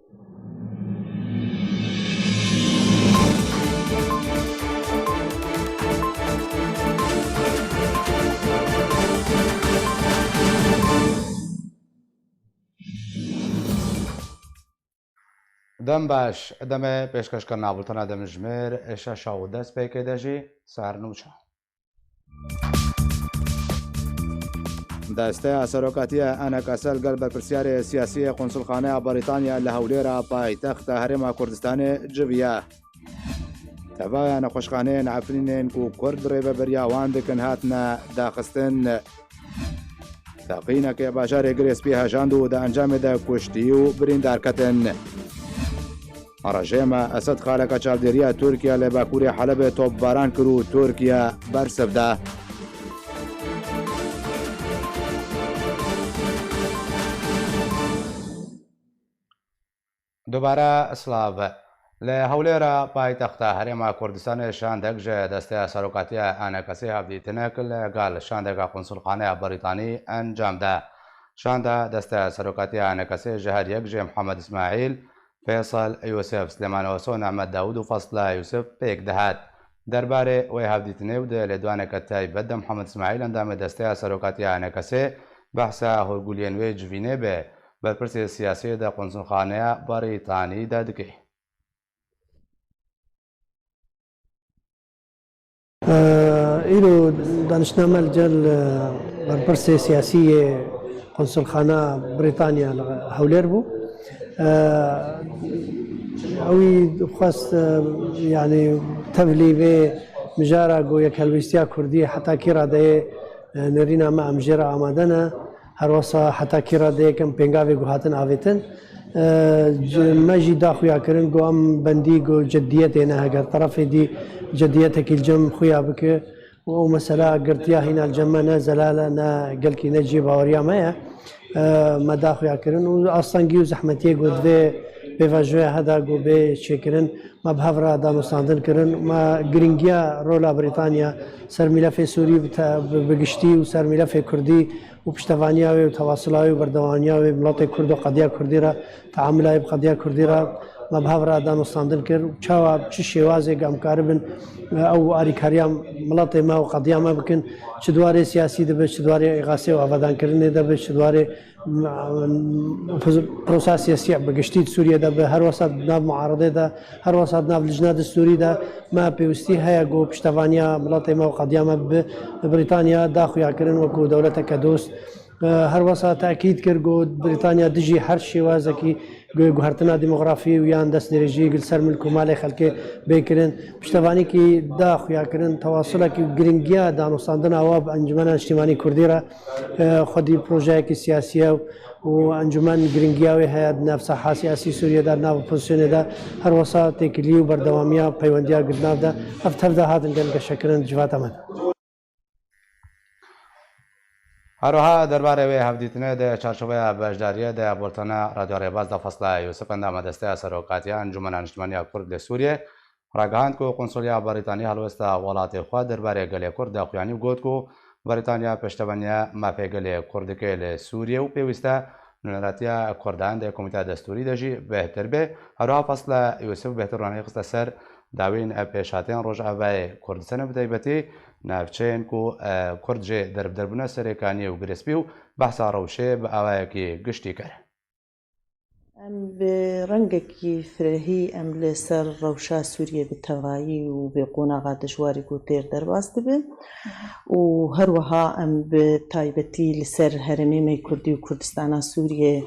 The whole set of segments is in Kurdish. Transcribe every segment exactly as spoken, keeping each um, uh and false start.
Dem baş, demê pêşkêşkirina bultena demjimêr şeş û dest pêkê de jî ser nûçe. Desteya Serokatiya E N K S li gel berpirsiyarê siyasî yê Qunsulxaneya Brîtanya li Hewlêra paytexta Herêma Kurdistanê civiya. Tevaya nexweşxaneyên Efrînên ku Kurd rêveberiya wan dikin hatine daxistin. Teqîneke bajarê Girê Spî hejand û di encamê de kuştî û birîndar ketin. Rejêma Esed xaleke çavdêriya Tirkiye li bakurê Helebê topbaran kir û Tirkiye bersiv da. Dubare silav. Li Hewlêra paytexta Herêma Kurdistanê şandek ji Desteya Serokatiya E N K S'ê hevdîtinek li gel şandeka Qunsulxaneya Brîtanî encam da. Şanda Desteya Serokatiya E N K S'ê ji her yek jê Mihemed Îsmaîl, Feysel Yûsif, Silêman Oso, Nehmet Dawûd û Fasla Yûsif pêk dihat. Derbarê wê hevdîtinê û di lêdwaneke taybet de Mihemed Îsmaîl, endamê Desteya Serokatiya E N K S'ê, behsa hûrguliyên wê civînê bi berpirsê siyasî di Qunsulxaneya Brîtanî de dike. Îro daniştna me li gel berpirsê siyasî yê Qunsulxana Brîtanya li Hewlêr bû. Ewî xwest, yanî tevlî vê mijara ku yekhelwîstiya Kurdî heta kî radeyê nêrîna me em jê re amade ne. Her wesa heta kî re dê yekem pêngavê ku hatin avêtin. E, c-, me jî da xuya kirin ku em bendî ku ciddiyetê ne, heger terefê dî ciddiyetekî li cem xuya bike û ew mesela girtiya hîna li cem me ne zelal e, ne gelkî ne cihê baweriya me ye. E, me da xuya kirin û astengî û zehmetiyê ku di vê pêvajoya heda ku bê çêkirin, me bi hev re danûstandin kirin. Me giringiya rola Brîtanya ser mîlefê Sûrî bi te-, bi, bi giştî û ser mîlefê Kurdî û piştevaniya wê û tewasula wê û berdewamiya wê miletê Kurd û qediya Kurdî re, teamula wê bi qediya Kurdî re me bi hev re danûstandin kir. Çawa, bi çi şêwazê em karibin, e, ew alîkariya miletê me û qediya me bikin, çi di warê siyasî dibe, çi di warê îxasê û avadankirinê de be, çi di warê, m-, m-, prosa siyasî bi giştî di Sûriyê de be, her wesa di nav muaredê de, her wesa di nav lijna destûrî de, me pêwîstî heye ku piştevaniya miletê me û qediya me bi Brîtanya da xuya kirin wekû dewleteke dost. Her wesa tekîd kir ku Brîtanya dijî her şêwazekî gu-, guhertina demografî û yan destdirêjî li ser milk û malê xelkê bê kirin. Piştevanîkî da xuya kirin, tewasulekî û giringiya danûstandina wa bi Encûmena Niştîmanî Kurdî re, e, xwedî projeyekî siyasî ye û encûmen giringiya wê heye di nav saha siyasî Sûriyê de, di nav opozisyonê de, her wesa têkilî û berdewamiya peywendiya girnav de, ev tev de hatin gelgeşekirin di civata me de. Her wiha derbarê wê hevdîtinê di çarçoveya beşdariyê de bultena Radyo Rêbaz de Fasla Yûsif, endama Desteya Serokatiya Encûmena Niştimanî ya Kurd li Sûriyê, ragihand ku Konsuliya Brîtanî helwesta welatê xwe derbarê gelê Kurd daxuyanî û got ku Brîtanya piştevaniya mafê gelê Kurd dike li Sûriyê û pêwîst e nûneratiya Kurdan di Komîteya Destûrî de jî bêhtir be. Her wiha Fasla Yûsif bêhtir ronahî xiste ser dawîn pêşhatên Rojavayê Kurdistanê, bi taybetî navçeyên ku, e, Kurd jê derbeder bûne, Serêkaniyê û Girêspî, û behsa rewşê bi awayekî giştî kir. Em bi rengekî firehî em li ser rewşa Sûriyê bi tevayî û vê qonaxa dijwarî ku têr derbas dibin û her wiha em bi taybetî li ser herêmê me Kurdî û Kurdistana Sûriyê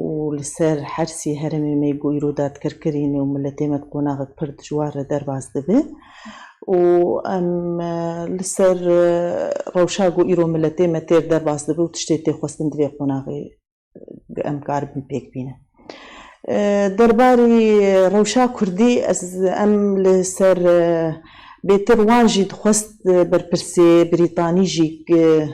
û li ser her sî herêmê me ku îro dadkirkirî ne û miletê me di qonaxek pir dijwar re derbas dibe û em, e, li ser, e, rewşa ku îro miletê me têr derbas dibe û tiştê tê xwestin di vê qonaxê em karibin pêk bînin. E, derbarî rewşa Kurdî ez, em li ser, e, bêtir wan jî dixwest, e, berpirsê Brîtanî jî, e,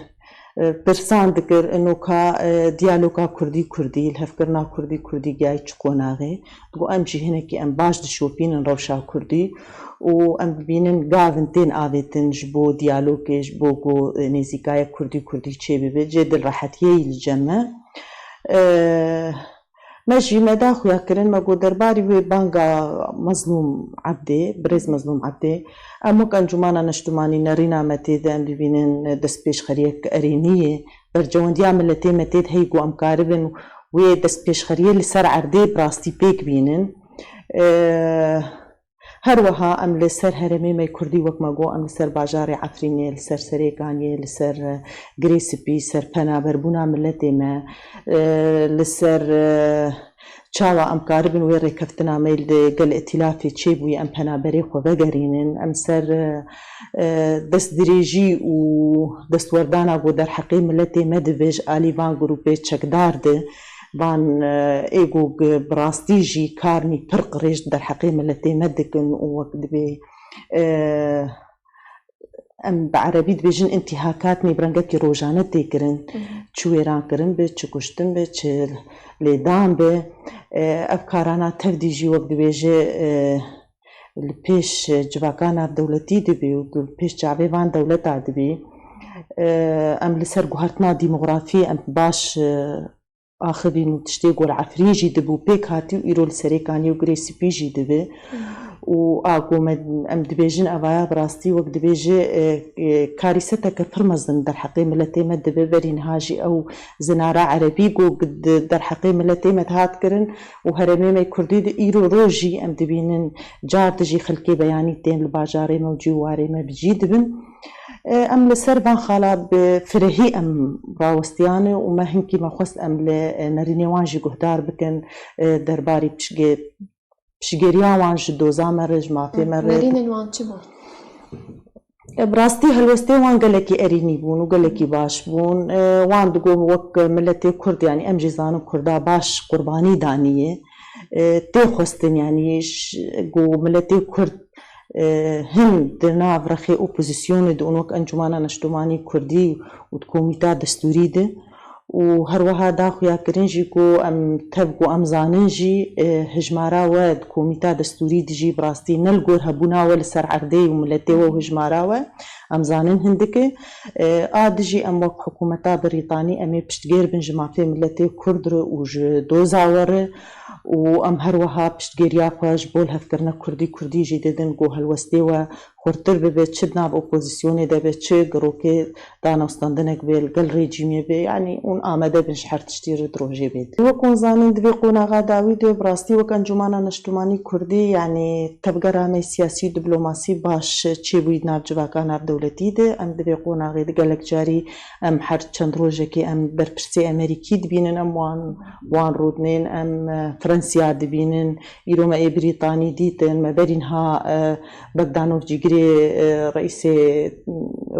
e, pirsan dikir, inoka, e, diyaloga Kurdî-Kurdî, lihevkirina Kurdî-Kurdî gihayî çi qonaxê. Digo em jî hinekî em baş dişopînin rewşa Kurdî û em dibînin gavin tên avêtin ji bo diyalogê, ji bo ku, e, nêzîkayek Kurdî-Kurdî çêbibe, cê dilrehetiyê yî li cem me. E, Me jî me da xuya kirin, me got derbarî wê banga Mezlûm Ebdê, birêz Mezlûm Ebdê, em wek Encûmana Neştimanî nerîna me tê de em dibînin destpêşxeriyek erênî ye. Bercewendiya miletê me tê de heye ku em karibin wê destpêşxeriyê li ser erdê bi rastî pêk bînin. E, Her wiha em li ser herêmê me kurdî, wek me got, em li ser bajarê Efrînê, li ser Serêkaniyê, li ser, e, Girê Spî, ser penaberbûna miletê me, e, li ser, e, çawa em karibin wê rêkeftina me li gel îtîlafê çêbûyî, em penaberê xwe vegerînin, em ser, e, e, destdirêjî û destwerdana ku derheqê miletê me dibe ji alî van grûpê çekdar de, van, e, ê ku bi rastî jî karnî pir qirêj derheqê miletê me dikin û wek dibê, e, em bi erebî dibêjin intîhakat, nê bi rengekî rojane tê kirin. Mhm. Çi wêran kirin be, çi kuştin be, çi lêdan be. E, ev karana tevdî jî wek dibêje, e, li pêş civaka navdewletî dibî û li pêş çavê van dewleta dibî. E, em li ser guhertina demografî em baş, e, axivîn û tiştê ku li Efrînê jî dibû pêk hatî û îro li Serêkaniyê û Girê Spî jî dibe. Û a ku me, em dibêjin evaya bi rastî wek dibêje, e, e, karîseteke pir mezin derheqê miletê me dibe. Berî niha jî ew zinara erebî ku di derheqê miletê me dihat kirin û herêmê me kurdî di îro roj jî em dibînin car dijî xelkê beyanî tên li bajarê me û cî û warê me bi cî dibin. E, em li ser van xala bi firehî em rawestiyane û me hinkî me xwest em li, e, nerînê wan jî guhdar bikin, e, derbarî piştgê-, piştgêriya wan ji doza me re, ji mafê me re. Nerînên wan çi bûn? E, bi rastî helwestê wan gelekî erînî bûn û gelekî baş bûn. E, wan digot wek miletê Kurd, yanî em jî zanin Kurda baş qurbanî danî ye. E, tê xwestin, yanî ş-, ku miletê Kurd e, hin di nav rexê opozisyonê de û wek Encûmana Neştimanî Kurdî û di komîta destûrî de û her wiha da xuyakirin jî ku em tev ku em zanin jî, e, hijmara we di komîta destûrî de jî bi rastî ne li gor hebûna we li ser erdê û miletê we û hijmara we em zanin hindik e. E, a dijî em wek hikûmeta Brîtanî em ê piştgêr bin ji mafê miletê Kurd re û ji doza we re. Û em her wiha piştgêriya xwe ji bo lihevkirina Kurdî Kurdî jî didin ku helwestê we xurtir bibe, çi di nav opozisyonê de be, çi girokê danewstandinek be, li gel rejîmê be, yanî hûn amade bin ji her tiştî re di rojê bê de. Wek hûn zanin, di vê qonaxa dawî de bi rastî wek Encûmana Neştimanî Kurdî, yanî tevgera me siyasî û diplomasî baş çêbûyî di nav civaka navdewletî de. Em di vê qonaxê de gelek carî em her çend rojekê em berpirsê Amerîkî dibînin, em wan wan rûdinên, em, e, Fransiya dibînin, îro me ê Brîtanî dîtin, me berî niha, e, Bogdanov cîgirê, e, reîsê, m,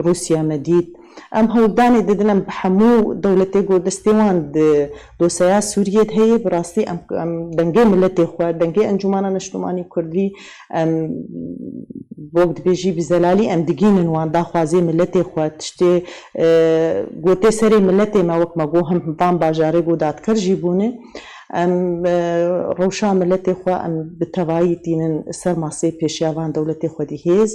Rûsya me dît. Em hewldanê didin, em bi hemû dewletê ku destê wan di dosyeya Sûriyê de heye, bi rastî em, em dengê miletê xwe, dengê Encûmana Neştimanî Kurdî, em wek dibêjî bi zelalî em digînin wan daxwazê miletê xwe, tiştê, e, gotê serê miletê me, wek me got, him van bajarê ku dadker jî bûne. Em, e, rewşa miletê xwe em bi tevayî tînin ser masê pêşiya van dewletê xwedî hêz.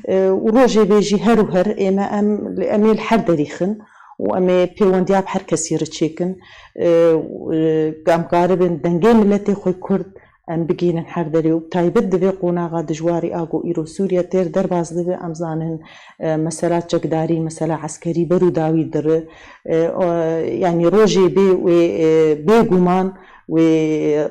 E, û rojê vê jî her û her ê me em, em ê li her derî xin û em ê pêwendiya bi her kesî re çêkin. E, û, e, em karibin dengê miletê xwe Kurd em bigihînin her derê û bi taybet di vê qonaxa dijwarî a ku îro Sûriye têr derbas dibe, em zanin, e, mesela çekdarî, mesela eskerî berû dawî dire. E, o, yanî rojê bê wê, e, bêguman wê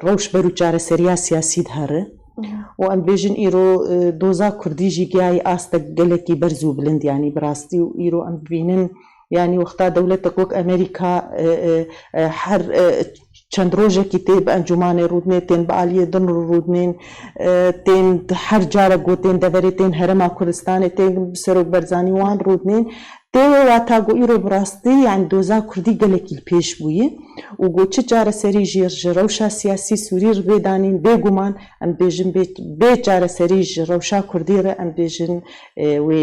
rewş berû çareseriya siyasî dihere. Mhm. Û em bêjin îro, e, doza Kurdî jî gihayî astek gelekî berz û bilind, yanî bi rastî û îro em dibînin Yanî wexta dewletek wek Amerîka, e, e, e, her, e, çend rojekî tê bi encûmanê rûdinê, tên bi aliyê din rûdinên, e, tên her carek gotên deverê tên Herêma Kurdistanê, tên bi Serok Berzanî wan rûdinên. Tê wê wata ku îro bi rastî, yanî doza Kurdî gelekî li pêş bûye û ku çi çareserî jî ji rewşa siyasî Sûrî re bê danîn, bêguman em bêjin bê, bê çareserî ji rewşa Kurdî re em bêjin, e, wê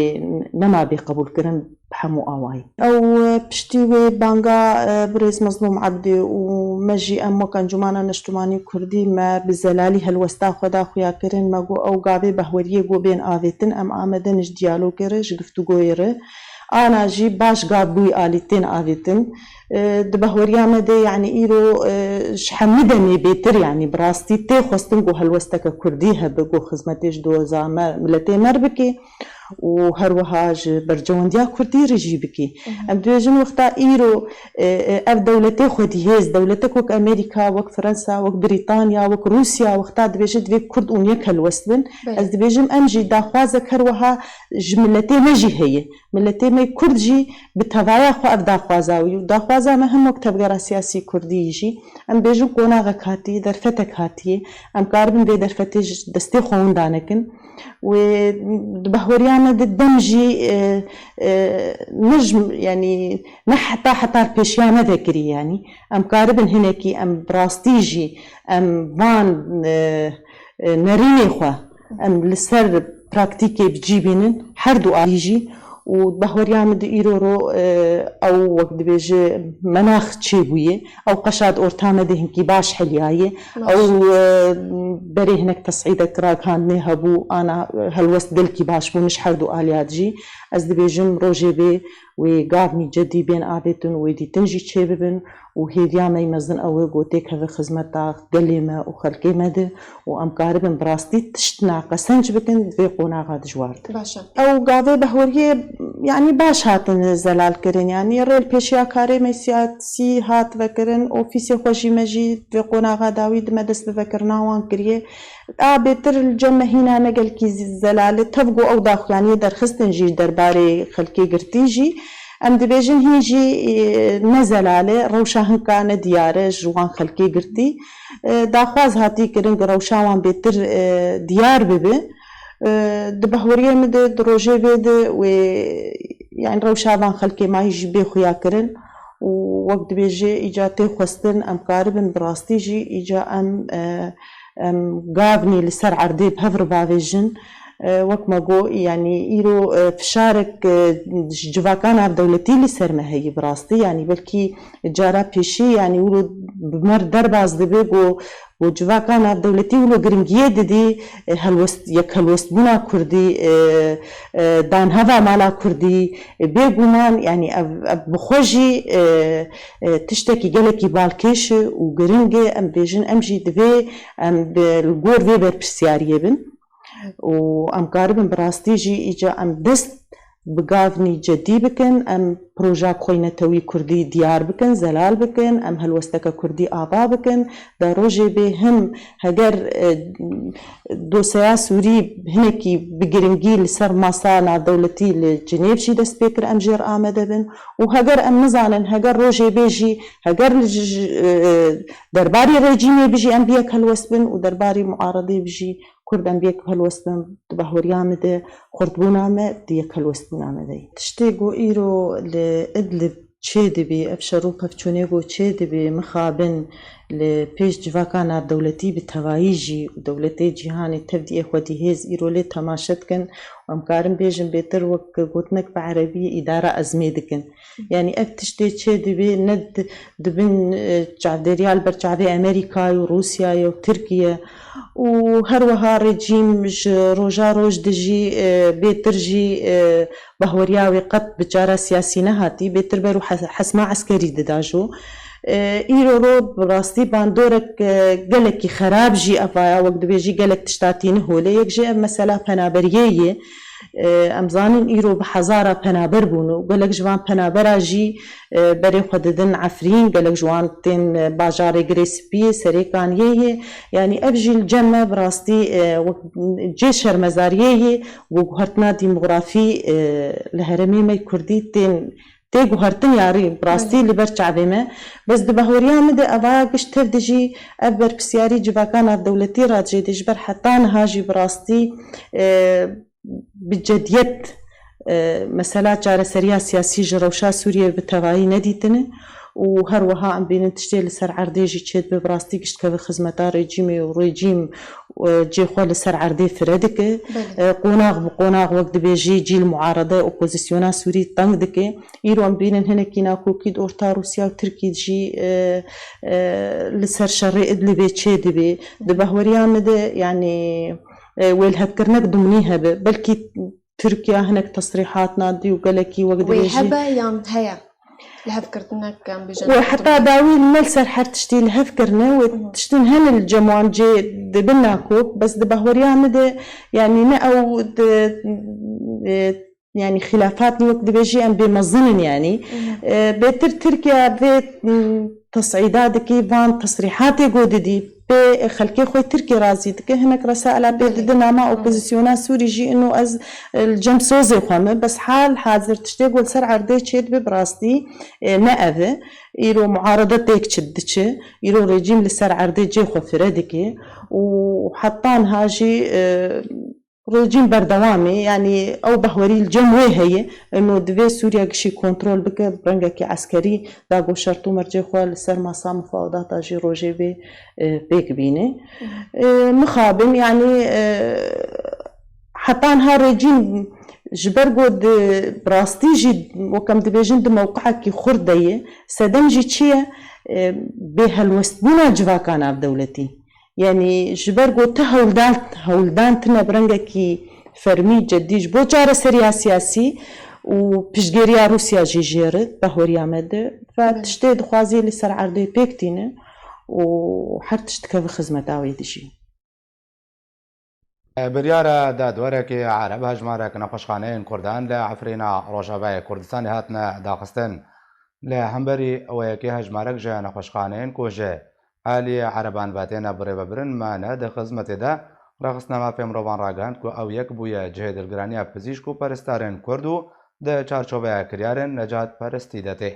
nema bê qebûlkirin. Bi hemû awayî. Ew, e, piştî wê banga, e, birêz Mezlûm Ebdî û me jî em wek Encûmana Neştimanî Kurdî me bi zelalî helwesta xwe da xuya kirin. Me got ew gavê behweriyê got bên avêtin, em amade ne ji diyalogê re, ji giftûgoyê re. Ana jî baş gav bûyî alî tên avêtin. E, di bahweriya me de, yanî îro, e, ji hemî demê bêtir, yanî bi rastî tê xwestin ku helwesteke kurdî hebe, ku xizmetê ji doza me, miletê me re bike û her wiha ji berjewendiya kurdî re jî bike. Em dibêjin wexta îro, e, e, ev dewletê xwedîhêz, dewletek wek Amerîka, wek Fransa, wek Brîtanya, wek Rûsya, wexta dibêje divê kurd û yek helwest bin. Belê. Ez dibêjim em jî daxwazek her wiha ji miletê me jî heye. Miletê me kurd jî bi tevaya xwe ev daxwaza wî û daxwaza me him wek tevgera siyasî kurdî jî, em bêjin qonaxek hatiye, derfetek hatiye, em karibin vê derfetê ji destê xwe winda nekin. Wê di bahweriya me de dem jî, e, e, ne ji, yanî ne heta heta pêşiya me vekirî, yanî em karibin hinekî em bi rastî jî em van, e, e, nerînê xwe em li ser praktîkê bi cî bînin, her du alî jî. Û bahweriya min di îro ro, e, ew wek dibêje menax çêbûye. Ew qeşa di orta me de hinkî baş heliyaye. Baş. Ew, e, berê hinek tesîdek ragihandinê hebû, ana, e, helwest gelkî baş bûn ji her du aliya jî. Ez dibêjim rojê bê wê gavnî cedî bên avêtin, wê dîtin jî çêbibin û hêviya me yê mezin ew e ku têkeve xizmeta gelê me û xelkê me de û em karibin bi rastî tiştna qesenc bikin di vê qonaxa dijwar de. Baş e. Ew gavê behweriyê, yanî baş hatin zelal kirin. Yanî rê li pêşiya karê me siyasî hat vekirin, ofîsê xwe jî me jî vê qonaxa dawî di me dest bi vekirina wan kiriye. A bêtir li cem me hîna ne gelkî zelal e. Tev ku ew daxuyaniyê derxistin jî derbarê xelkê girtî jî. Em dibêjin hîn jî, e, ne zelal e, rewşa hinka ne diyar e ji wan xelkê girtî. E, daxwaz hatî kirin ku rewşa wan bêtir, e, diyar bibe. E, di bahweriyê min de, di rojê vê de wê, yanî rewşa van xelkê me jî bê xuya kirin û wek dibêje îca tê xwestin em karibin bi rastî jî îca em, e, em gavnî li ser erdê bi hev re bavêjin. E, wek me got, yanî îro, e, fişarek, e, ji civaka navdewletî li ser me heye bi rastî. Yanî belkî cara pêşî, yanî wilo bi me re derbas dibe ku, ku civaka navdewletî wilo giringiyê didî, e, helwest, yek helwestbûna kurdî, e, e, danheva mala kurdî, e, bêguman, yanî ev, ev bi xwe jî, e, e, tiştekî gelekî balkêş e û giring e. Em bêjin, em jî divê em bi, li gor vê berpirsyariyê bin. Û em karibin bi rastî jî îca em dest bi gavnî cedî bikin, em proja koynetewî kurdî diyar bikin, zelal bikin, em helwesteke kurdî ava bikin. Da rojê bê him heger, e, doseya Sûrî hinekî bi giringî li ser masa navdewletî li Cinêv jî dest pê kir, em jê re amade bin. Û heger em nizanin, heger rojê bê jî, heger li ji, ji, e, derbarî rejîmê bijî em bi yek helwest bin û derbarî muaredê bijî, Kurd em bi yek helwestin, di bahweriya min de xurtbûna me di yek helwestbûna me de ye. Tiştê ku îro li Idlib çêdibî, ev şer û pevçûnê ku çêdibî, mixabin li pêş civaka navdewletî bi tevayî jî û dewletê cîhanê tevdî ê xwedî hêz îro lê temaşe dikin û em karin bêjin bêtir wek gotinek bi erebî îdara ezmê dikin. Yanî ev tiştê çêdibê ne di-, dibin, e, çavdêriya li ber çavê Amerîkayê û Rûsyayê û Tirkiye û her wiha rejîm ji roja roj dijî, e, bêtir jî, e, bahweriya wê qet bi cara siyasî nehatî, bêtir ber û hes-, hesma eskerî dida jo. E, îro ro bi rastî bandorek, e, gelekî xerab jî evaya, wek dibêjî gelek tişta tîni holê. Yek jê ev mesela penaberiyê ye. E, em zanin îro bi hezara penaber bûn û gelek ji van penabera jî, e, berê xwe didin Efrîn, gelek ji wan tên, e, bajarê Girê Spiyê, Serêkaniyê yê. Yanî ev jî li cem me bi rastî, e, wek cê şermezariyê yê, ku guhertina demografî, e, li herêmê me kurdî tên, tê guhertin yarî bi rastî Belê. Li ber çavê me. Bes di bahweriya min de evaya gişt tev de jî ev berpirsiyarî civaka navdewletî re jê de ji ber heta niha jî bi rastî, e, bi cediyet, e, mesela çareseriya siyasî ji rewşa Sûriyê bi tevayî nedîtine û her wiha em bînin tiştê li ser erdê jî çêdibe, bi rastî gişt keve xizmeta rejîmê û rejîm, e, cê xwe li ser erdê fire dike. Belê. E, qonax bi qonax wek dibêjî cîl muarede opozisyona Sûrî teng dike. Îro em bînin hinekî nakokî di orta Rûsya û Tirkî jî, e, e, li ser şerê Idlibê çêdibe. Di bahweriya min de, yanî, e, wêlhevkirinek dumnî hebe. Belkî Tirkiye hinek tesrîhat nadî û gelekî wek Wê dibêjî. Hebe yan heye? Lihevkirtinek, em bêjin, Wê heta dawî li me li ser her tiştî lihev kirine, wê Mhm. tiştin hene li cem wan cê dibin nakop, bes di bahweriya min de, yanî ne ew di, e, yanî xîlafat wek dibêjî em bê mezin in yanî. Mhm. E, bêtir Tirkiye vê, m, tesîda dikî van tesrîhatê go didî, pê xelkê xwe Tirkî razî dike, hinek resaila pê Belê. didin, ama Mhm. opozisyona Sûrî jî ino ez, e, li cem sozê xwe me, bes hal hazir tiştê go li ser erdê çêdibe bi rastî, e, ne ev e. Îro muarede têk çi diçe, îro rejîm li ser erdê cê xwe fire dike û heta niha jî, e, rejîm berdewam e, yanî ew bahwerî li cem wê heye, ino divê Sûriye gişî kontrol bike, bi rengekî eskerî da ku şert û mercê xwe li ser masa mufawedata jî rojê vê, e, pêk bîne. E, mixabin, yanî, e, heta niha rejîm ji ber ku di, bi rastî jî, wek em dibêjin, di mewqiyekî xurt de ye, sedem jî çi ye? E, bêhelwestbûna civaka navdewletî. Yanî ji ber ku ti hewldan, hewldan tine bi rengekî fermî, cedî ji bo çareseriya siyasî û piştgiriya Rûsya jî jê re, bahweriya me de, ve Belê. tiştê dixwazî li ser erdê pêk tîne û her tişt dikeve xizmeta wê dijî. Biryara dadwerekê Ereb hejmarek nexweşxaneyên Kurdan li Efrîna Rojavayê Kurdistanê hatine daxistin. Li hemberî wê yekê hejmarek ji nexweşxaneyên ku ji aliyê Ereban ve têne birêvebirin mane di xizmetê de, rêxistina mafê mirovan ragihand ku ew yek bûye cihê dilgiraniya pizîşk û peristarên Kurd û di çarçoveya kiryarên necatperestî de tê.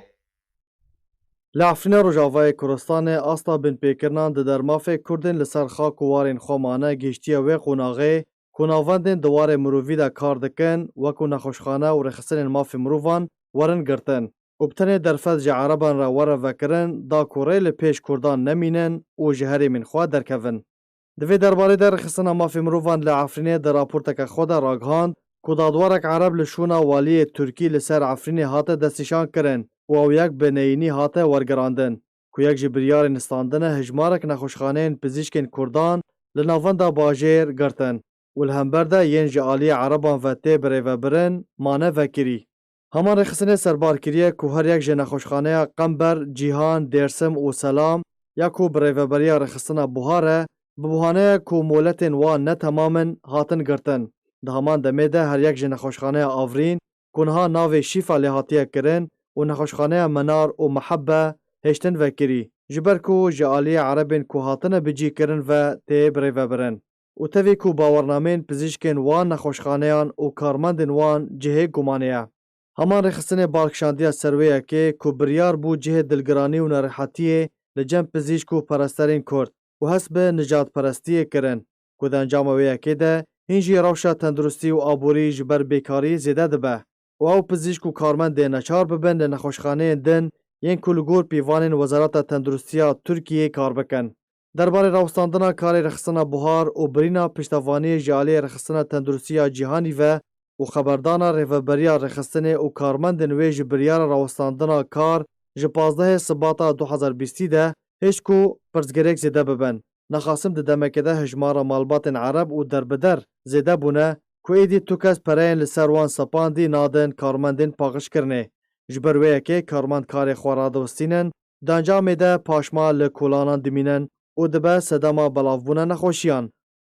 Li Efrînê Rojavayê Kurdistanê asta binpêkirinan di dermafê Kurdên li ser xak û warên xwe mane gihiştiye wê qonaxê ku navendên di warê mirovî de kar dikin, wekû nexweşxane û rêxistinên mafê mirovan werin girtin û bi tenê derfet ji Ereban re were vekirin, da ku rê li pêş Kurdan nemînin û ji herêmên xwe derkevin. Di vê derbarê de Rêxistina Mafê Mirovan li Efrînê di raporteke xwe de ragihand ku dadwerek Ereb li şûna waliyê Tirkî li ser Efrînê hate destnîşankirin û ew yek bi neyînî hate wergerandin, ku yek ji biryarên standine hejmarek nexweşxaneyên pizîşkên Kurdan li navenda bajêr girtin û li hember de yên ji aliyê Ereban ve tê birêvebirin mane vekirî. Heman rêxistinê serbar kiriye ku her yek ji nexweşxaneya Qember, Cîhan, Dêrsim û Selam ya ku bi rêveberiya rêxistina Buhar e, bi buhaneya ku moletên wan ne temam in, hatin girtin. Di heman demê de her yek ji nexweşxaneya Avrîn ku niha navê Şîfa lê hatiye kirin û nexweşxaneya Menar û Mehebbe hêştin vekirî, ji ber ku ji aliyê Erebên ku hatine bicîkirin ve tê birêvebirin. û tevî ku bawernameyên pizîşkên wan nexweşxaneyan û karmendên wan cihê gumanê ye. Heman rêxistinê balkişandiya ser wê yekê ku biryar bû cihê dilgiranî û nerêhetiyê li cem pizîşk û peresterên Kurd û hest bi nijadperestiyê kirin, ku di encama wê yekê de hîn jî rewşa tenduristî û aborî ji ber bêkarî zêde dibe û ew pizîşk û karmendê neçar bibin li nexweşxaneyên din yên ku li gor pîvanên Wezareta Tenduristiya Tirkiyê kar bikin. Derbarê rawestandina karê rêxistina Buhar û birîna piştevaniyê ji aliyê rêxistina tenduristiya cîhanî ve û xeberdana rêveberiya rêxistinê û karmendên wê ji biryara rawestandina kar ji pazdehê Sibata du hezar bîstî de hêşt ku pirsgirêk zêde bibin. Nexasim di demekê de hejmara malbatên Ereb û derbider zêde bûne ku êdî tu kes pereyên li ser wan sepandî nadin karmendên paqijkirinê. Ji ber wê yekê karmend karê xwe radiwistînin, di encamê de paşma li kolanan dimînin û dibe sedema belavbûna nexweşiyan.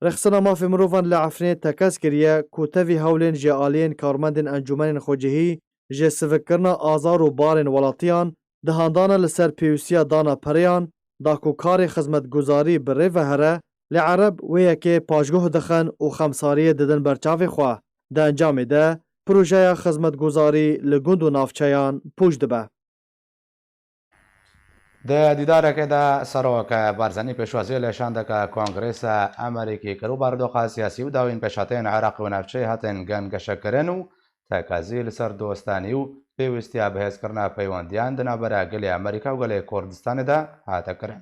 Rêxistina Mafê Mirovan li Efrînê tekez kiriye ku tevî hewlên ji aliyên karmendên encûmenên xwecihî ji sivikkirina azar û barên welatiyan di handana li ser pêwîstiya dana pereyan da ku karê xizmetguzarî bi rê ve here, lê Ereb wê yekê paşguh dixin û xemsariyê didin ber çavê xwe. Di encamê de projeya xizmetguzarî li gund û navçeyan pûç dibe. Di dîdarekê de Serok Barzanî pêşwazî li şandeke Kongresa Amerîkî kir û barodoxa siyasî û dawîn pêşhateyên Iraqê û navçeyê hatin gengeşekirin û tekezî li ser dostanî û pêwîstiya bihêzkirina peywendiyan di navbera gelê Amerîka û gelê Kurdistanê de hate kirin.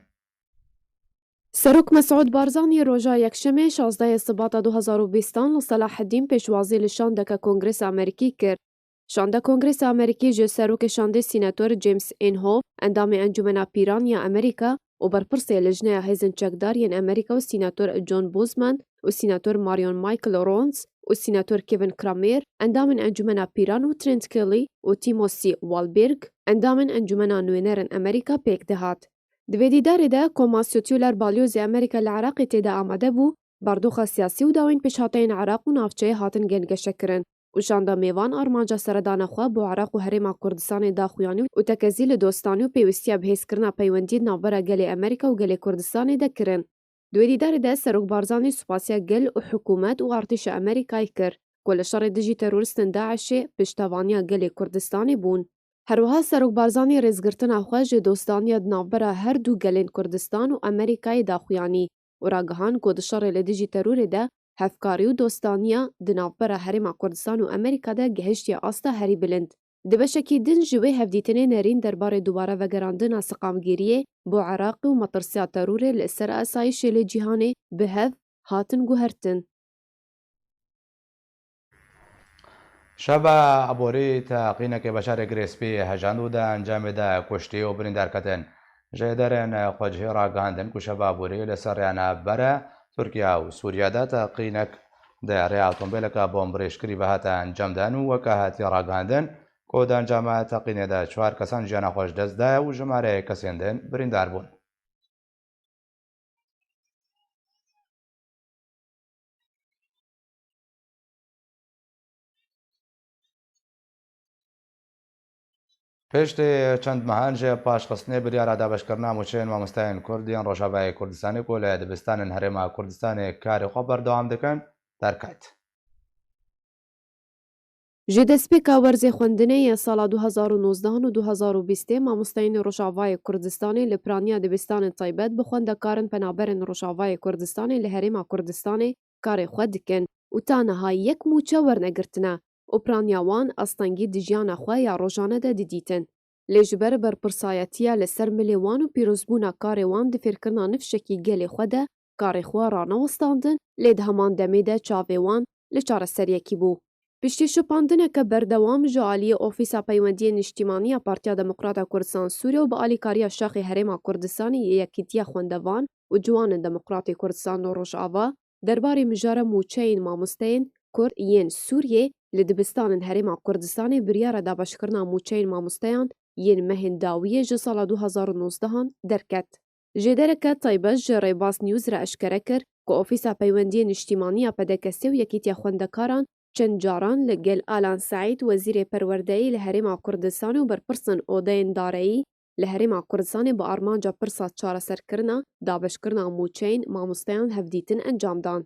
Serok Mesûd Barzanî roja Yekşemê şazdehê Sibata du hezar û bîstan li Selaheddîn pêşwazî li şandeke Kongresa Amerîkî kir. Şanda Kongresa Amerîkî ji serokê şandê Sînetor James Inhofe, endamê Encûmena Pîran ya Amerîka û berpirsê Lijneya Hêzên Çekdar yên Amerîka û Sînetor John Boozman, û Sînator Marion Michael Rons û Sînator Kevin Cramer, endamên Encûmena Pîran û Trent Kelly û Timothy Walberg, endamên Encûmena Nûênerên Amerîka pêk dihat. Di vê dîdarê de Koma Sotî û Ler Balyozê Amerîka li Iraqê tê de amade bû, bardoxa siyasî û dawên pêşhateyên Iraq û navçeyê hatin gengeşekirin û şanda mêvan armanca seredana xwe bo Iraq û Herêma Kurdistanê daxuyanî û tekezî li dostanî û pêwîstiya bihêzkirina peywendiyê di navbera gelê Amerîka û gelê Kurdistanê de kirin. Di wê dîdarê de Serok Barzanî spasiya gel û hikûmet û artêşa Amerîkayê kir ku li şerê dijî terorîstên DAIŞê piştevaniya gelê Kurdistanê bûn. Herwiha Serok Barzanî rêzgirtina xwe ji dostaniya di navbera her du gelên Kurdistan û Amerîkayê daxuyanî û ragihand ku di şerê li dijî terorê de hevkarî û dostaniya di navbera Herêma Kurdistan û Amerîka de gihiştiye asta herî bilind. Di beşekî din ji wê hevdîtinê nerîn derbarê dubare vegerandina siqamgiriyê bo Iraqê û metirsiya terorê li ser asayişê li cîhanê bi hev hatin guhertin. Şeva aborî teqînekê beşarê Girê Spî hejand û di encamê de kuştî û birîndar ketin. Jêderên xwecihî ragihandin ku şeva aborî li ser rêya navbera Tirkiye û Sûriye de teqînek di rêya otomobileke bombrêjkirî ve hate encamdan û weke hatiye ragihandin ku di encama teqînê de çar kesan jiyana xwe ji dest daye û jimareyê kesên din birîndar bûn. Piştî çend mehan ji paşxistinê biryara dabeşkirina mûçeyên mamosteyên Kurd yên Rojavayê Kurdistanê ku li dibistanên Herêma Kurdistanê karê xwe berdewam dikin, derket. Ji destpêka werzê xwendinê ya sala du hezar û nozdeh û du hezar û bîstê, mamosteyên Rojavayê Kurdistanê li piraniya dibistanên taybet bi xwendekarin penaberên Rojavayê Kurdistanê li Herêma Kurdistanê karê xwe dikin û ta niha yek mûçe wernegirtine û piraniya wan astengî di jiyana xwe ya rojane de didîtin. Lê ji ber berpirsayetiya li ser milê wan û pîrozbûna karê wan di fêrkirina nifşekî gelê xwe de karê xwe ranewestandin, lê di heman demê de çavê wan li çareseriyekî bû. Piştî şopandineke berdewam ji aliyê Ofîsa Peywendiyên Niştîmanî ya Partiya Demokrata Kurdistan Sûriye û bi alîkariya Şaxê Herêma Kurdistanê yê Yekîtiya Xwendevan û Ciwanên Demokratê Kurdistan û Rojava, derbarê mijara mûçeyên mamosteyên Kurd yên Sûriyê li dibistanên Herêma Kurdistanê biryara dabeşkirina mûçeyên mamosteyan yên mehên dawiyê ji sala du hezar û nozdehan derket. Jêdereke taybet ji Rêbaz News re eşkere kir ku Ofîsa Peywendiyê Niştîmanî ya P D K S û Yekîtiya Xwendekaran çend caran li gel Alan Seîd, Wezîrê Perwerdeyê li Herêma Kurdistanê û berpirsên odeyên dareyî li Herêma Kurdistanê bi armanca pirsa çareserkirina dabeşkirina mûçeyên mamosteyan hevdîtin encam dan.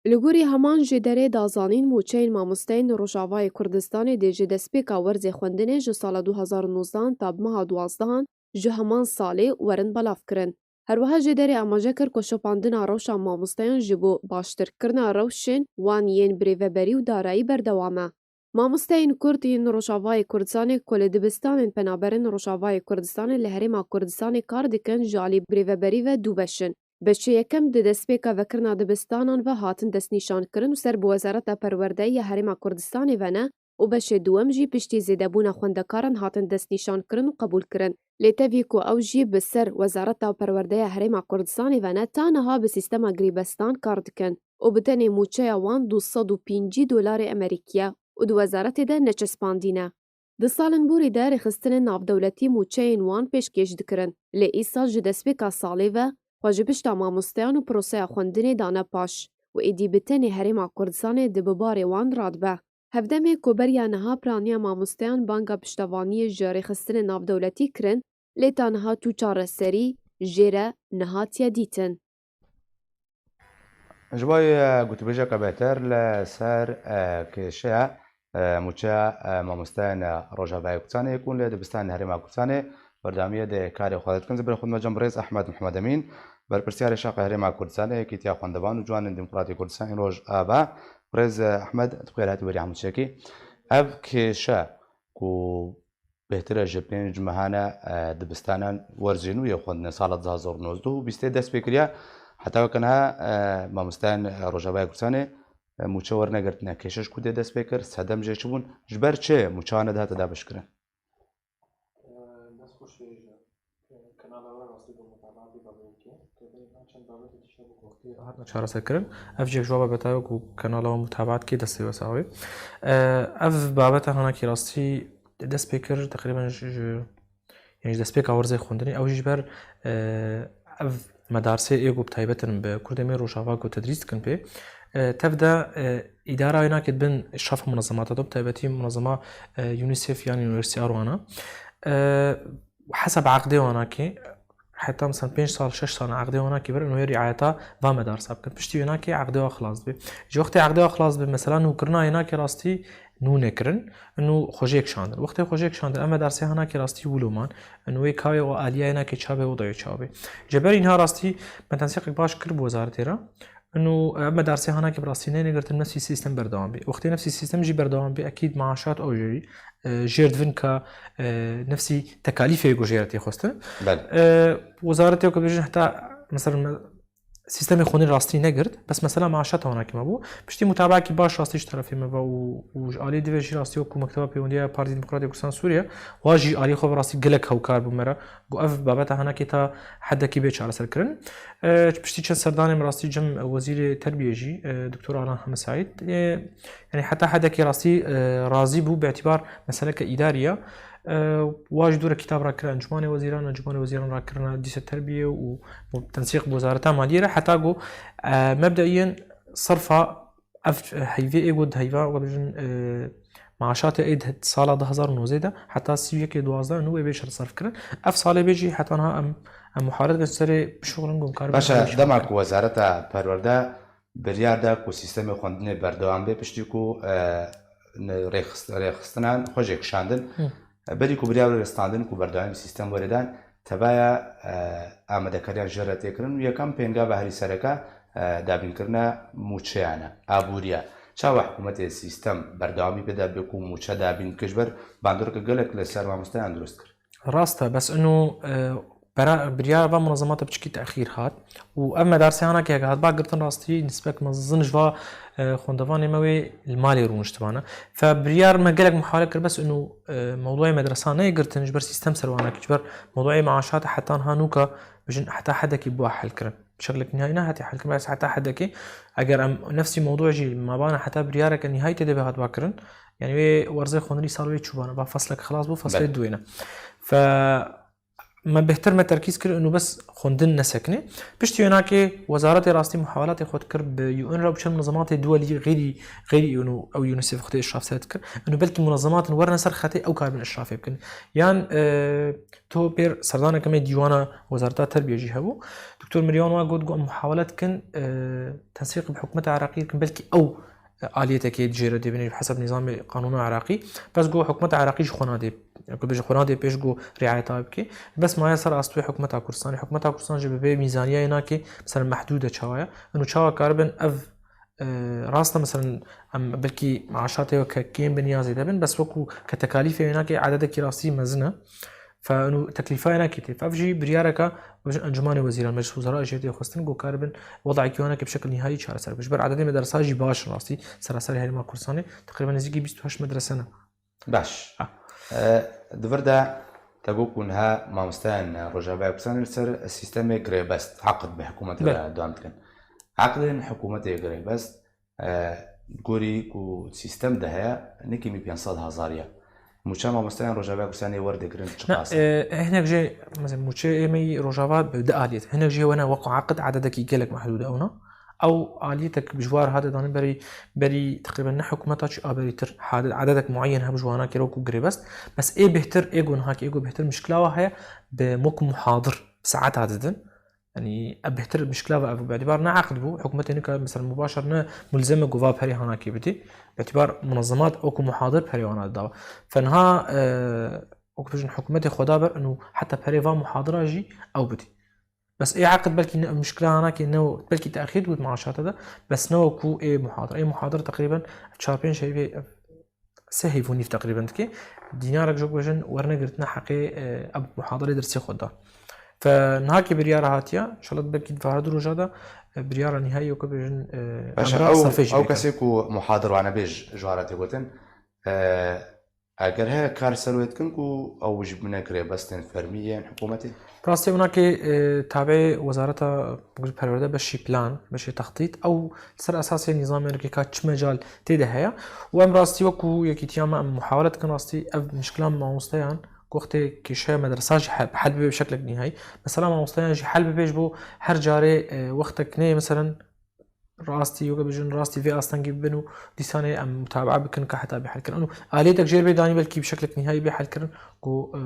Li gorî heman jêderê da zanîn, mûçeyên mamosteyên Rojavayê Kurdistanê dê ji destpêka werzê xwendinê ji sala du hezar û nozdehan ta bi meha duwazdehan ji heman salê werin belavkirin. Herwiha jêderê amaje kir ku şopandina rewşa mamosteyan ji bo baştirkirina rewşên wan yên birêveberî û darayî berdewam e. Mamosteyên Kurd yên Rojavayê Kurdistanê ku li dibistanên penaberên Rojavayê Kurdistanê li Herêma Kurdistanê kar dikin ji alî birêveberî ve du beş in. Beşê yekem di destpêka vekirina dibistanan ve hatin destnîşankirin û ser bi Wezareta Perwerdeyê ya Herêma Kurdistanê ve ne û beşê duwem jî piştî zêdebûna xwendekaran hatin destnîşankirin û qebûlkirin. Lê tevî ku ew jî bi ser Wezareta Perwerdeya Herêma Kurdistanê ve ne, ta niha bi sîstema girêbestan kar dikin û bi tenê mûçeya wan du sed û pêncî dolarê Amerîkî ye û di wezaretê de neçespandî ne. Di salên borî de rêxistinên navdewletî mûçeyên wan pêşkêş dikirin, lê îsal ji destpêka salê ve xwe ji pişta mamosteyan û proseya xwendinê dane paş û êdî bi tenê Herêma Kurdistanê di bi barê wan radibe. Hevdemê ku beriya niha piraniya mamosteyan banga piştevaniyê ji rêxistinên navdewletî kirin, lê ta niha tu çareserî jê re nehatiye dîtin. Ji bo, e, gotûbêjeke bêhtir li ser, e, kêşeya, e, mûçeya, e, mamosteyên, e, Rojavayê Kurdistanê ku hûn li dibistanên Herêma Kurdistanê berdewamiyê di karê xwe de dikin. Ez ê berê xwe dime cem birêz Ehmed Mihemed Emîn, berpirsiyarê Şaxê Herêma Kurdistanê, Yekîtiya Xwendevan û Ciwanên Demokratî Kurdistan ên Rojava. Birêz, e, Ehmed, tu bi xêr hatî berî hemû tiştekî. Ev kêşe ku bêhtir e ji pênc mehan e, e, dibistanan werzê nû yê xwendinê sala du hezar û nozdeh û bîstê dest pê kiriye. Heta weke niha, e, mamosteyên, e, Rojavayê Kurdistanê, e, mûçe wernegirtine. Kêşe ji ku dê dest pê kir, sedem jê çi bûn? Ji ber çi mûçe wan nedihate dabeşkirin? Dest xweş, e, kanala we rastî bi mutabatî ve bû ki, Hatina çareserkirin. Ev jek ji wa babeta ye ku kanala we mutabaat kê destê we sax bê. E, ev babeta hanakî rastî dest pê kir teqrîben ji, ji, yani ji destpêka werzê xwendinê. Ew jî ji ber, e, ev medarsê ê ku bi taybet in bi Kurdê me Rojava ku tedrîs dikin pê. E, tev de, e, îdara wê nake bin şafa munezemata de, bi taybetî munezema, e, UNICEF yan Üniversite Arwana. E, hesab aqdê wana ki, heta mesela pênc sal, şeş sal aqdê wana ki ber, û riayeta va medarsa bikin. Piştî wê nake aqdê wa xilas dibe. Ji wextê aqdê wa xilas dibe, mesela nûkirina wê nake rastî nû nekirin, nû xwejê kişandin. Wextê xwejê kişandin, em medarsê hanake rastî wilo man. Nû wê kawê û aliya wê nake çabe û dayê çabe. Ceberî niha rastî me tensîqek baş kir bi wezaretê re. Û, e, me dersê hanakê bi rastî neyne girtin, nefsî sîstem berdewam bî. Wextê nefsî sîstem jî berdewam bî, ekîd maaşat ew jî, e, jêr divin ka, e, nefsî tekalîfê ku jê re tê xwestin. Belê. E, wezaretê ku bêjin heta, mesela, me, sîstemê xwendin rastî negirt, bes mesela maaşata wana kêm bû. Piştî mutabaekî baş rastî ji terefê me ve û, û ji alî divê jî rastî wekû Mekteba Pêwendiya ya Partî Demokratîk Kurdistan Sûriye, wa jî alî xwe ve rastî gelek hewkar bû me re. Ku ev babeta hanakê ta hedekî bê çareserkirin. E, piştî çend serdanê min rastî cem Wezîrê Terbiyê jî, e, Doktor Alan Heme Saîd, e, yani heta hedekî rastî, e, razî bû, bi îtîbar meseleke îdarî ye. E, wa jî dûre kitab rakir Encûmanê Wezîran, Encûmanê Wezîran rakirine dîse terbiyê û, û tensîq bi Wezareta Maliyê re, heta ku, e, mebdeîyen serfa ev heyvê ê got heyva, we bijin, e, maaşatê ê di sala du hazar û nozdeh de heta sî û yekê duwazdeh nû ê bê şer serf kirin. Ev salê bê jî heta niha em, em muharet bin serê bişuxulin ku em karibin. Başe, dema ku Wezareta Perwerde biryar da ku sîstemê xwendinê berdewam bê, piştî ku, e, ne-, rêxist-, rêxistinan xwe jê kişandin. Hı. Berî ku biryar were standin ku berdewamî sîstem were dan, tevaya, e, amadekariyan jê re tê kirin û yekem pêngava herî sereke, e, dabînkirina mûçeyan e, abûriya. Çawa hikûmetê sîstem berdewamî pê de bê ku mûçe dabîn dike, ji ber bandoreke gelek li ser mamosteyan dirust kir? Rast e, bes ino, e, bera-, biryara va munezemata piçikî texîr hat û ev medarse hanakê heke hat ba girtin rastî nisbek mezin ji va, e, xwendevanê me wê li malê rûniştibane. Fe biryar me gelek muhale kir, bes ino, e, mewduayê medresa neyê girtin ji ber sîstem ser wana kir, ji ber mewduayê maaşat heta niha nûka bijin heta hedekî bûa hel kirin. Şeklek nihayî nehatiye hel kirin, bes heta hedekî eger em nefsî mewdu jî mabana heta biryareke nihayî tê de bê hat ba kirin, yani wê werzê xwendinî sal wê çûbana, ba feslek xilas bû, feslê Belê. Duwêne. Fe me bêhtir me terkîz kir û bes xwendin nesekine. Piştî wê nakê wezaretê rastî muhawelatê xwe dikir bi U N re û çend munezematê duwelî xeyrî, xeyrî û ew UNICEF xwe tê işraf ser dikir. Û belkî munezematin werine ser xetê ew karibin işrafê bikin. Yan, e, to pêr serdaneke me dîwana Wezareta Terbiye jî hebû. Doktor Miryan wa got, got em muhawele dikin, e, tensîq bi hikûmeta Iraqî dikin, belkî ew, e, aliyetekê jê re dê bîne bi hesab nîzamê qanûna Iraqî. Bes got hikûmeta Iraqî ji xwe nadê, ku bêje xwe nadê pêş ku riayeta wê bike. Bes maye ser astûyê hikûmeta Kurdistanê. Hikûmeta Kurdistanê jî bi vê mîzaniyayê nake, mesela mehdûd e çawa ye. Û çawa karibin ev, e, rast e, mesela em belkî maaşatê weke kêm bin ya zêde bin, bes wekû ke tekalîfê wê nake ededekî rastî mezin e. Fe û teklîfa wê nake tê. Fe ev jî biryareka, bêjin Encûmanê Wezîran, Meclis Wezara jê tê xwestin, ku karibin wedayekî wana ke bi şekil nihayî çareser bikin. Ji ber ededê medresa jî baş in rastî, seraserê herêma Kurdistanê teqrîben nêzîkî bîst û heşt medrese ne. Baş. Ha. E, di vir de te got ku niha mamosteyên Rojavayê Kurdistanê li ser sîstemê girêbest, eqd bi hikûmetê Belê. re dewam dikin. Eqdên hikûmetê girêbest, e, gorî ku sîstem de heye, ne kêmî pênc sed hezar ye. Mûça mamosteyên Rojavayê Kurdistanê werdigirin çi Ne, qas e? e, hinek jê, mesela, mûçê ê me yî Rojava bi di aliyet. Hinek jê wene wek eqd ededekî gelek mehdûd e ona. Ew aliyetek bi ji war hate danîn berî, berî teqrîben ne hikûmeta çi a berîtir hade-, ededek muayyen hebû ji wana kero ku girêbest. Bes ê bêhtir, ê ku niha ki ê ku bêhtir mişkila wa heye bi wek muhadir saeta didin. Yani ev bêhtir mişkila ve ev bi itibar ne eqd bû. Hikûmetê nika mesela mubaşer ne mulzeme ku va perê hanakê bidî. Bi itibar munezemat wek muhadir perê wana dida. Fe niha, e, wek bêjin hikûmetê xwe da ber û heta perê va muhadira jî ew bidî. Bes ê eqd belkî ne, muşkila hanakê ne, belkî texîr dût maaşata de, bes ne wekû ê muhadir. Ê muhadir teqrîben çar pênc heyvê, sê heyv û nîv teqrîben dike. Dînarek jok bêjin werne girtine heqê, e, ev muhadirê dersê xwe da. Fe niha ki biryara hatiya, inşallah belkî di vahar du roja de, e, biryara nihayî weke bêjin, e, Paşa, emra ew, safê jî ew bike. Kesê ku muhadir wane bêj ji wara tê gotin, e, Eger heye kar ser wê dikin ku ew jî bine girêbestên fermî yên hikûmetê? Rastî winakê, e, tabiê wezareta perwerde beşî plan, beşê textît, ew li ser esasê nîzamê rikê ka çi mecal tê de heye. Û em rastî wekû yekîtiya me em muhawele dikin rastî ev mişkila mamosteyan ku wextê kêşeya medresa jî he-, hel bibe bi şeklek nîhayî. Mesela mamosteyan jî hel bibe ji bo her carê, e, wextek neyê meselen rastî, weke bijin rastî vê astengî bibin û dîsanê em mutabaa bikin ka heta bê helkirin. Û aliyetek jêr bê danî belkî bi şeklek nîhayî bê helkirin ku, e,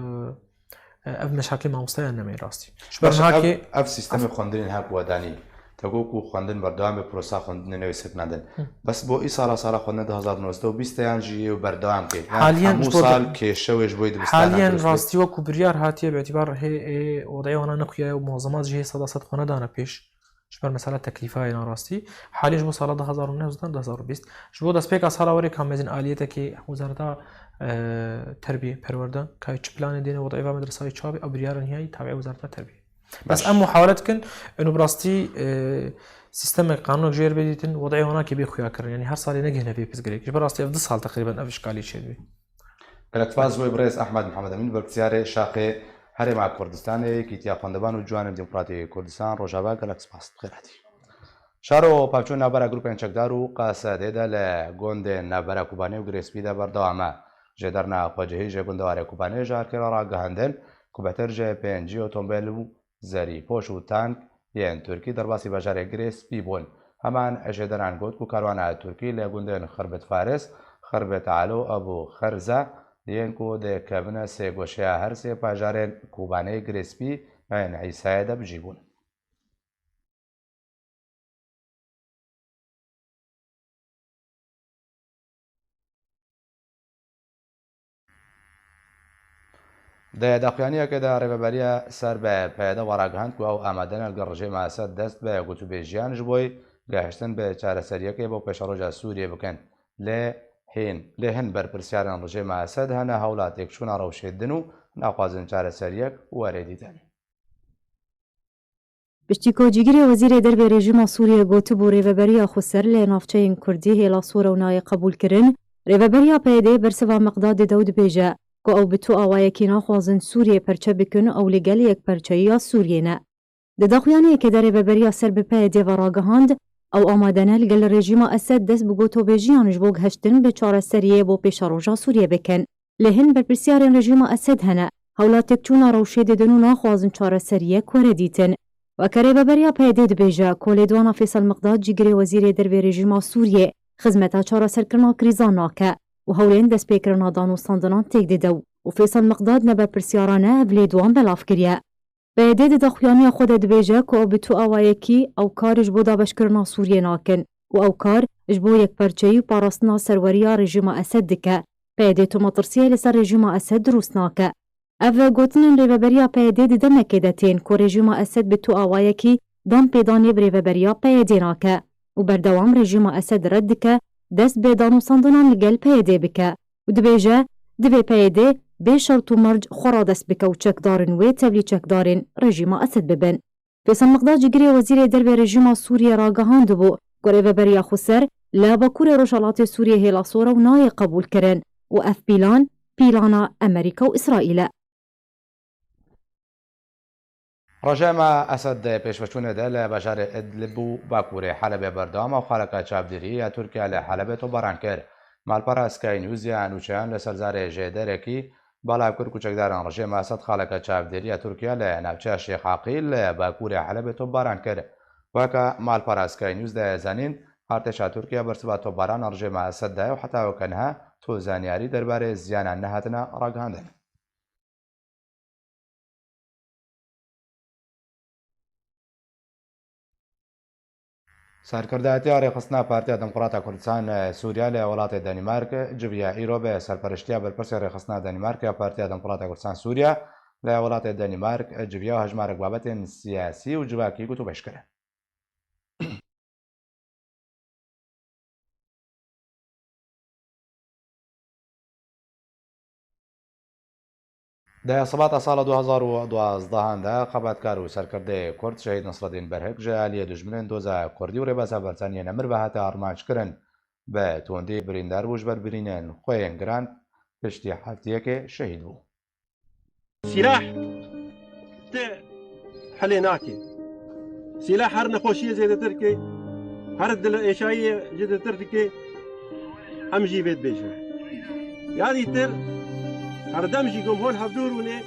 e, ev meşakilê mamosteyan nemeyê rastî. Ji ber Baş, niha ev, kê ev sîstemê xwendinên hak we danî. Te got ku xwendin berdewam be, prosa xwendinê newê sekinandin. Hı. Bes bo îsala sala xwendinê du hazar û nozde û bîst yan jî yê berdewam kê. Yan Haliyen hemû ji bo sal de-, kêşe wê ji bo yê dibistana haliyen dirust bê. Rastî wekû biryar hatiye bi îtîbar hê ê wedeyê wana nexuyaye û muwazemat jî hê seda sed xwe nedane pêş. Ji ber mesela teklîfa ye na rastî. Halî ji bo sala du hazar û nozde, du hazar û bîst. Ji bo destpêka sala werê ka mezin aliyetekê wezareta, e, terbiyê, perwerde, ka çi planê dêne, wedeyê va medresayê çawa bê, ew biryara nihayî tabiê wezareta terbiyê. Bes Baş. Em muhawele dikin, eno bi rastî, e, sîstemek, qanûnek jêr bê dîtin, wedeyê wana kê bê xuya kirin. Yanî her salê negihne vê pirsgirêk. Ji ber rastî ev du sal teqrîben ev işkalî çêdibê. Gelek spas ji bo birêz Ehmed Mihemed Emîn, berpirsiyarê Şaxê Herêma Kurdistanê, Yekîtiya Xwendevan û Ciwanên Demokratî Kurdistan, Rojava, gelek spas. Bi xêr hatî. Şaro pevçûn navbera grûpên çekdar û Q S D'ê de li gundên navbera Kobanê û Girê Spî de berdewam e. Jêderna xwecihî ji gundewarê Kobanê ji Arkê re ragihandin ku betir ji pêncî otomobîl û zerîpoş û tank yên Tirkî derbasî bajarê Girê Spî bûn. Heman jêderan got ku karwana Tirkî li gundên Xirbit Faris, Xirbit Alo, Ebû Xerze, yên ku dikevine sêgoşeya her sê bajarên Kobanê, Girê Spî, Eyn Îsayê de bijî bûn. Di daxuyaniyekê de Rêveberiya ser bi P Y D ve ragihand ku ew amade ne li gel rejîma Esed dest bi gotûbêjiyan ji bo gihiştin bi çareseriyekê bo pêşeroja Sûriyê bikin. Lê hîn, lê hin berpirsiyarên rejîma Esed hene hewla têkçûna rewşê din û naxwazin çareseriyek were dîtin. Piştî ku cîgirê Wezîrê Dervê rejîma Sûriyê gotibû rêveberiya xweser li navçeyên Kurdî hêla sor ew nayê qebûlkirin, rêveberiya P Y D'ê bersiva Miqdadê dide û dibêje ku ew bi tu awayekî naxwazin Sûriyê perçe bikin û ew li gel yekperçeyiya Sûriyê ne. Di daxuyaniyekê de rêveberiya ser bi P Y D'ê ve ragihand, ew amade ne li gel rejîma Esed dest bi gotobêjiyan ji bo gihiştin bi çareseriyê bo pêşeroja Sûriyê bikin. Lê hin berpirsiyarên rejîma Esed hene, hewla têkçûna rewşê didin û naxwazin çareseriyek were dîtin. Weke rêveberiya P Y D'ê dibêje ku lêdwana Fêsel Miqdad cîgirê Wezîrê Dervê rejîma Sûriyê xizmeta çareserkirina krîzan nake û hewlên destpêkirina danûstandinan têk dide û Fêsel Miqdad ne berpirsiyara ne ev lêdwan belav kiriye. P Y D di daxuyaniya xwe de dibêje ku ew bi tu awayekî ew kar ji bo dabeşkirina Sûriyê nakin û ew kar ji bo yekperçeyî û parastina serweriya rejîma Esed dike. P Y D tu metirsiyê li ser rejîma Esed dirust nake. Ev gotinên rêveberiya P Y D di demekê de tên ku rejîma Esed bi tu awayekî dan pêdanê bi rêveberiya P Y D nake û berdewam rejîma Esed red dike dest bi danûstandinan li gel P Y D bike. û dibêje, divê P Y D bê şert û merc xwe radest bike û çekdarên wê tevlî çekdarên rejîma Esed bibin. Fêsel Miqdad cîgirê Wezîrê Dervê rejîma Sûriyê ragihandibû ku rêveberiya xweser li Bakurê Rojhelatê Sûriyê hêla sor e û nayê qebûlkirin û ev pîlan, pîlana Amerîka û Îsraîl e. Rejîma Esed di pêşveçûnê de li bajarê Idlib û bakurê Helebê berdewam e û xaleka çavdêrî ya Tirkiye li Helebê topbaran kir. Malpera Sky News ya nûçeyan li ser zarê jêderekî belav kir ku çekdarên rejîma Esed xaleka çavdêrî ya Tirkiye li navçeya Şêx Aqîl li bakurê Helebê topbaran kir. Weke malpera Sky News de zanîn, artêşa Tirkiye bersiva topbarana rejîma Esed daye û heta weke niha tu zanyarî derbarê ziyanan nehatine ragihandin. Serkirdatiya Rêxistina Partiya Demokrata Kurdistan, e, Sûriye li welatê Danîmark civiya îro bi serpereştiya berpirsê Rêxistina Danîmark ya Partiya Demokrata Kurdistan Sûriye li welatê Danîmark, e, civiya û hejmarek babetên siyasî û civakî gotûbêj kirin. Di sibata sala du hazar û duwazdeh de xebatkar û serkirdeyê Kurd Şehîd Nasreddîn Berhik ji aliyê dijminên Doza Kurdî û Rêbeza Barzaniyê Nemir ve hate armanc kirin. Bi tundî birîndar bû ji ber birînên xwe yên giran. piştî heftiyekê şehîd bû. Sîlah ti hilê nake. Sîlah her nexweşiyê zêdetir dike, her dilêşayiyê zêdetir dike. Em jî vê dibêjin. Ya dîtir, herdem jî ku em hol hevdûr bûne,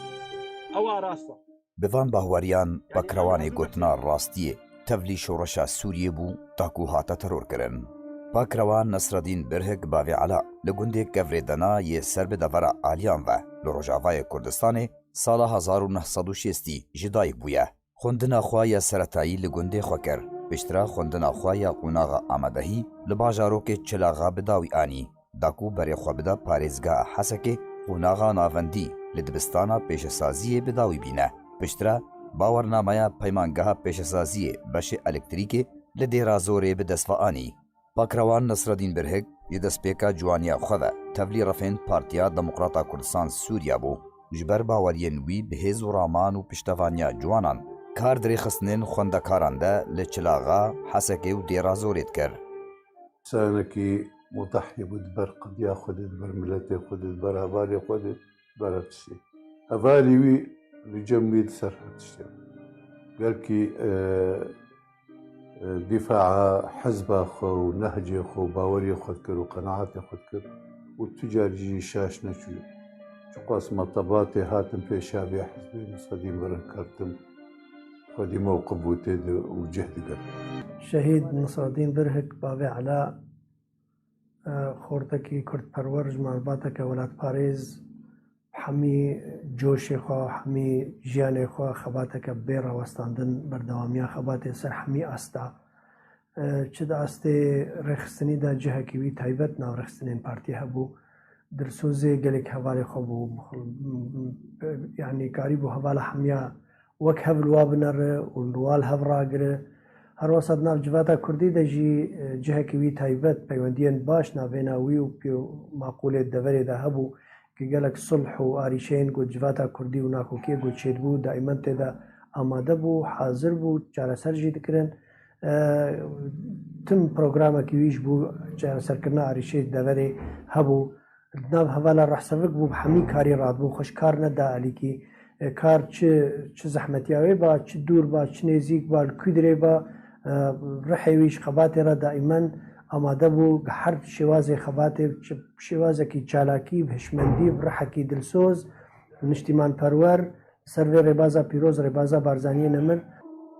ew a rast e. Bi van bahweriyan Pakrewanê gotina rastiyê tevlî şoreşa Sûriyê bû, ta ku hate terorkirin. Pakrewan Nesredîn Birhik bavê Ela li gundê Kevrê Dena yê ser bi devera Aliyan ve li Rojavayê Kurdistanê sala hezar û neh sed û şêstî ji dayik bûye. Xwendina xwe ya seretayî li gundê xwe kir. Piştre xwendina xwe ya qonaxa amadehî li bajarokê Çilaxa bi dawî anî. Da ku berê xwe bida parêzgeha Hesekê, qonaxa navendî li dibistana pêşesaziyê bi dawî bîne. Piştre bawernameya peymangeha pêşesaziyê beşê elektrîkê li Dêra Zorê bi dest ve anî. Pakrewan Nesredîn Birhik ji destpêka ciwaniya xwe ve tevlî refên Partiya Demokrata Kurdistan Sûriya bû. Ji ber baweriyên wî bi hêz û raman û piştevaniya ciwanan kar di rêxistinên xwendekaran de li Çilaxa, Hesekê û Dêra Zorê dikir. Însanekî mudahî bû di ber qediya xwe de, di ber miletê xwe de, di ber hevalê xwe de, di ber her tiştê. Hevalê wî li cem wî di ser her tiştê bû. Gelkî, e, e, dîfaa hizba xwe û nehcê xwe û baweriyê xwe dikir û qenaetê xwe dikir û tu car jî şaş neçû. Çiqas me tebatê hatin pêşa vê hizbê Nesredîn Birhik kertin, xwedî mewqif û tê de û cih digirin. Şehîd Nesredîn Birhik bavê Ela, e, xortekî kurdperwer, ji malbateke welatparêz, hemî coşê xwe, hemî jiyanê xwe xebateke bê rawestandin, berdewamiya xebatê ser hemî asta. E, çi di astê rêxistinî de cihekî wî taybet nav rêxistinên partiyê hebû. Dilsozê gelek hevalê xwe bû. Yanî karîbû hevala hemiya wek hev li wa binere û li wa li hev ragire. Her wesa di nav civata kurdî de jî, e, cihekî wî taybet, peywendiyên baş navêna wî û pêw maqûlê deverê de hebû, ku gelek sulh û arîşeyên ku civata kurdî û nakokiyê ku çêdibû, daîmen tê de amade bû, hazir bû, çareser jî dikirin. E, tim programekî wî ji bo çareserkirina arîşeyê deverê hebû. Di nav hevala rehsevik bû, bi hemî karî radibû, xwe ji kar neda alîkî. E, kar çi, çi zehmetiya wê ba, çi dûr ba, çi nêzîk ba, li ku dirê ba, e, rihê wî ji xebatê re daîmen amade bû, bi her şêwazê xebatê, bi şêwazekî çalakî, bi hişmendî, bi rihekî dilsoz, niştîmanperwer, li ser vê rêbaza pîroz, rêbaza Barzaniyê nemir.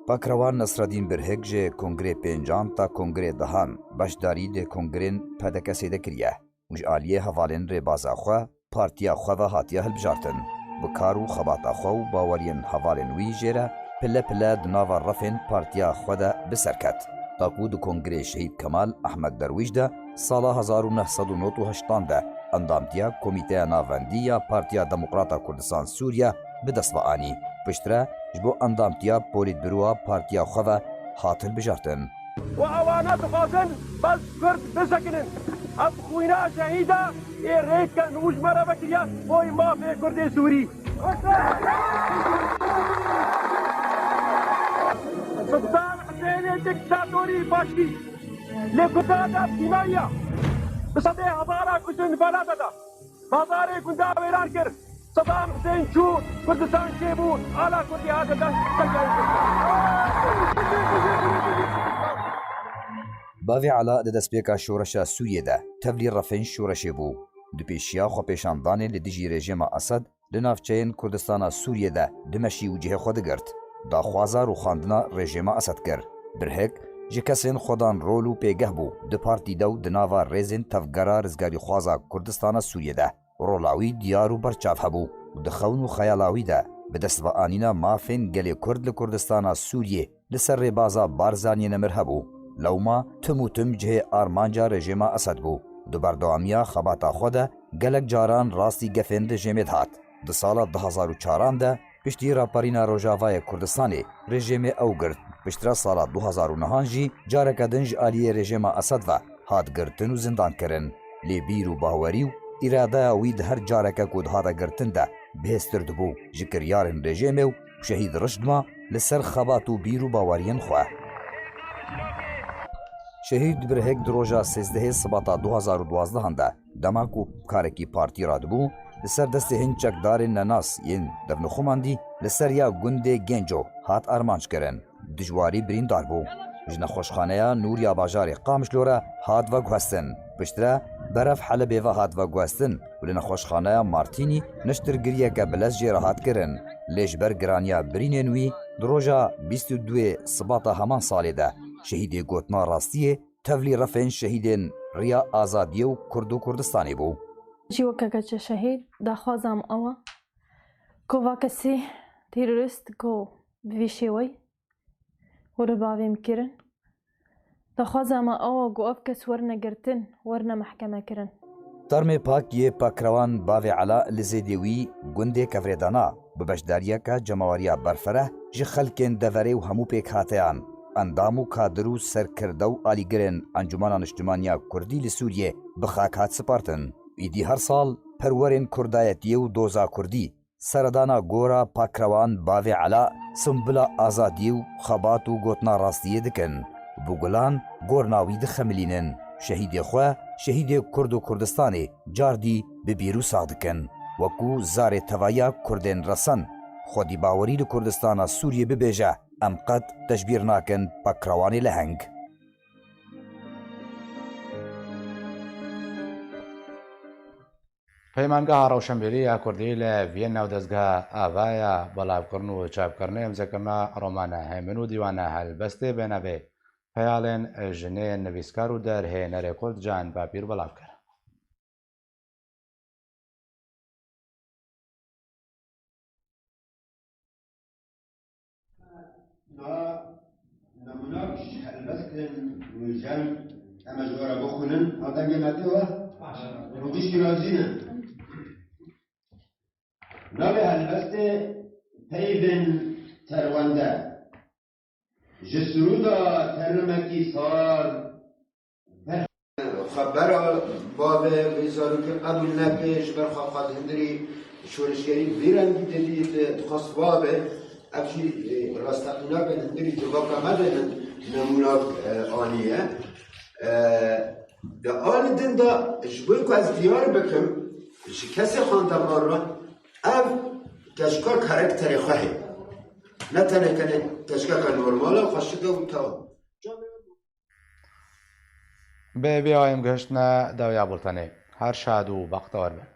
Pakrewan Nesredîn Birhik ji Kongrê Pêncan ta Kongrê Dehan beşdarî di kongrên P D K S'ê de kiriye. Û ji aliyê hevalên rêbaza xwe, partiya xwe ve hatiye hilbijartin. Bi kar û xebata xwe û baweriyên hevalên wî jê re pile pile di nava refên partiya xwe de bi ser ket. Ta ku di Kongrê Şehîd Kemal Ehmed Derwîş de sala hezar û neh sed û nod û heştan de endamtiya Komîteya Navendî ya Partiya Demokrata Kurdistan Sûriye bi dest ve anî. Piştre ji bo endamtiya Polîtbîroya partiya xwe ve hat hilbijartin. Û ewana dixwazin bes Kurd bisekinin. Ev xwîna şehîda ê rêk ke nû ji me re vekiriye boy mafê Kurdê Sûrî. Subdan Husênê diktatorî faşî lê Kurda de tînayiya. Bi sedê hezara kuştin felate da. Bazarê gunda wêran kir. Sedam Husên çû, Kurdistan çêbû, ala Kurdî hate dest. Bavê Ela di destpêka şoreşa Sûriyê de tevlî refên şoreşê bû. Di pêşiya xwepêşandanê li dijî rejîma Esed li navçeyên Kurdistana Sûriyê de dimeşî û cihê xwe digirt. Daxwaza rûxandina rejîma Esed kir. Birhik ji kesên xwedan rol û pêgeh bû di partî de û di nava rêzên tevgera rizgarîxwaza Kurdistana Sûriyê de. Rola wî diyar û berçav hebû û di xewn û xeyala wî de bi dest ve anîna mafên gelê Kurd li Kurdistana Sûriyê li ser rêbaza Barzaniyê nemir hebû. Lewma tim û tim cihê armanca rejîma Esed bû. Di berdewamiya xebata xwe de gelek caran rastî gefên rejîmê dihat. Di sala du hezar û çaran de piştî raperîna Rojavayê Kurdistanê rejîmê ew girt. Piştre sala du hezar û nehan jî careke din ji aliyê rejîma Esed ve hat girtin û zindan kirin. Lê bîr û bawerî û îradeya wî di her careke ku dihate girtin de bihêztir dibû. Ji kiryarên rejîmê û Şehîd Rişt ma li ser xebat û bîr û baweriyên xwe. Şehîd Birhek di roja sêzdehê Sibata du hazar û duwazdeh de, dema ku karekî partî radibû, li ser destê hin çekdarên nenas yên devnixumandî li ser ya gundê Genco hat armanc kirin. Dijwarî birîndar bû. Ji nexweşxaneya Nûr ya bajarê Qamişlo re hat veguhestin. Piştre berev Helebê ve hat veguhestin û li nexweşxaneya Martînî niştirgiriyeke bilez jê re hat kirin. Lê ji ber giraniya birînên wî di roja bîst û duyê Sibata heman salê de şehîdê gotina rastiyê tevlî refên şehîdên Riya Azadiyê û Kurd û Kurdistanê bû. Jî weke keçe şehîd, daxwaza me ew e ku va kesî terorîst ku bi vî şêweyî were bavê min kirin. Daxwaza me ew e ku ev kes werne girtin, werne mehkeme kirin. Termê pak yê Pakrewan Bavê Ela li Zêdê wî gundê Kevrêdana bi beşdariyeke cemaweriya berfireh ji xelkên deverê û hemû pêkhateyan, endam û kadir û serkirde û alîgirên Encûmena Niştimaniya Kurdî li Sûriyê bi xak hat spartin. Îdî her sal perwerên kurdayetiyê û doza kurdî seredana gora Pakrewan Bavê Ela, simbula azadiyê û xebat û gotina rastiyê dikin. Bi gulan gorna wî dixemilînin. Şehîdê xwe, şehîdê Kurd û Kurdistanê cardî bi bîr û sax dikin. Wekû zarê tevahiya Kurdên resen, xwedî bawerî li Kurdistana Sûriyê bibêje, em qet teşbîr nakin Pakrewanê leheng. Peymangeha Rewşenbîrî ya Kurdî li Vîyena û dezgeha Ava ya belavkirin û çapkirinê îmzekirina romana Hêmin û dîwana helbestê bi navê Peyalên Jinê nivîskar û derhênerê Kurd Can Papîr belav kir. Na, nemûnak ji helbestên nûjen em ê ji we re bixwînin. Ha, dengê me tê we? Baş. Rojî şîrazî ne. Navê helbestê Peyvên Terwende. Ji sirûda terimekî sar. Xebera bavê vê zarokê qebûl neke, ji ber xwe qet hundirî şorişgerî vî rengî didît, dixwest bavê. Ev jî, e, rasteqîna ke hundirî civaka me de nemûnak, e, aniye. E, Di alî din de ji bo ku ez diyar bikim, ji kesê xwendevan re ev keçika karakterê xwe heye. Ne tenê tenê keçikeke normal e, xweşik e û tew. Bi vê ayê em gihiştine dewiya bultenê. Her şad û bextewar bin.